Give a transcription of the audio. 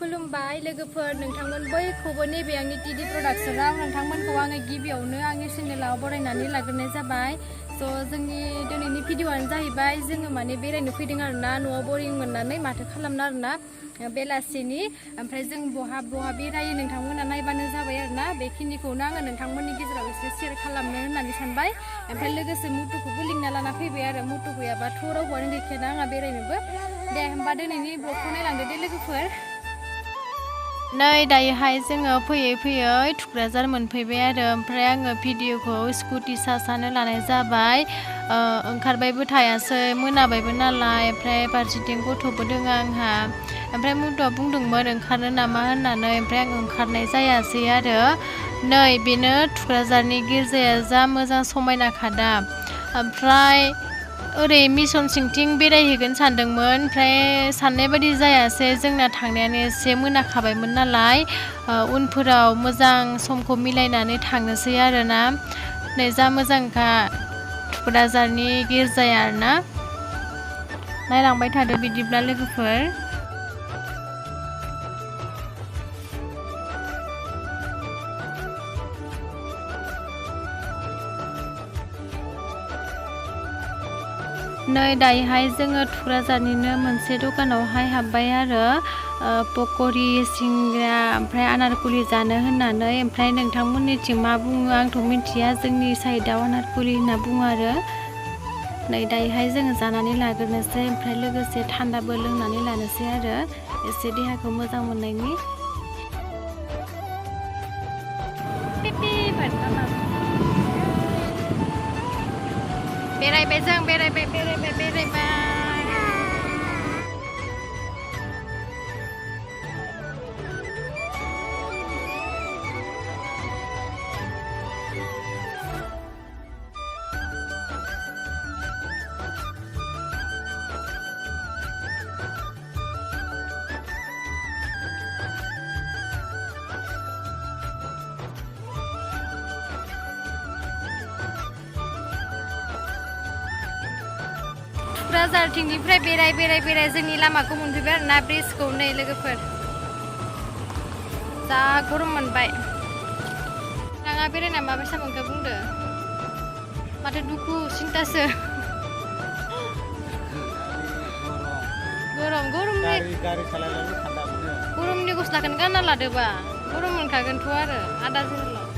खुलुमबाय लोगोफोर नोंथांमोन बयखौबो नैबे आंनि टिडि प्रडाक्शनाव नोंथांमोनखौ आङो गिबियावनो आंनि चेनेलाव बरायनानै लाग्रोनाय जाबाय। स' जोंनि दिनैनि भिडिअ'आनो जाहैबाय जोङो माने बेरायनो फैदों आरोना न'आव बरिं मोननानै माथो खालामनो आरोना बेलासिनि ओमफ्राय जों बहा बेरायो नोंथांमोना नायबानो जाबाय आरोना बेखिनिखौनो आङो नोंथांमोननि गेजेराव एसे शेयार खालामनो होननानै सानबाय। ओमफ्राय लोगोसे मुटुखौबो लिंना लाना फैबाय आरो मुटु गैयाबाथ' रावबोआनो गैखायाना आंहा बेरायनोबो। दे होमबा दिनैनि ब्लगखौ नायलांदो दे लोगोफोर। नै दायोहाय जोङो फैयै थुक्राझार मोनफैबाय आरो ओमफ्राय आङो भिडिअखौ स्कुटि सानो लानाय जाबाय। ओंखारबायबो थायासै मोनाबायबो नालाय ओमफ्राय फारसेथिं गथ'बो दङ आंहा। ओमफ्राय मुटुआ बुंदोंमोन ओंखारनो नामा होननानै ओमफ्राय आं ओंखारनाय जायासै आरो। नै बेनो थुक्राझारनि गिर्जाया जा मोजां समायना खादा। ओमफ्राय ओरै मिसन सिंथिं बेरायहैगोन सानदोंमोन ओमफ्राय साननाय बायदि जायासै जोंना थांनायानो एसे मोनाखाबायमोन नालाय उनफोराव मोजां समखौ मिलायनानै थांनोसै आरोना। नै जा मोजांखा थुक्राझारनि गिर्जाया आरोना नायलांबाय थादो बिदिब्ला लोगोफोर। नै दायोहाय जोङो थुक्राझारनिनो मोनसे दखानावहाय हाबबाय आरो पक'रि सिंग्रा ओमफ्राय आनारकुलि जानो होननानै। ओमफ्राय नोंथांमोननिथिं मा बुङो आंथ' मिन्थिया जोंनि साइडआव आनारकुलि होनना बुङो आरो। नै दायोहाय जोङो जानानै लाग्रोनोसै ओमफ्राय लोगोसे थान्दाबो लोंनानै लानोसै आरो एसे देहाखौ मोजां मोननायनि। बेरायबाय जों बेरायबाय थुक्राझारथिंनिफ्राय बेराय जोंनि लामाखौ मोनफैबाय आरोना ब्रिजखौ। नै लोगोफोर जा गरम मोनबाय। नोंथाङा बेरायना माबायसा मोनखो बुंदो। माथो दुखु सिन्थासो गरमनि गस्लाखौनो गानना लादोबा गरम मोनखागोनथ' आरो आदा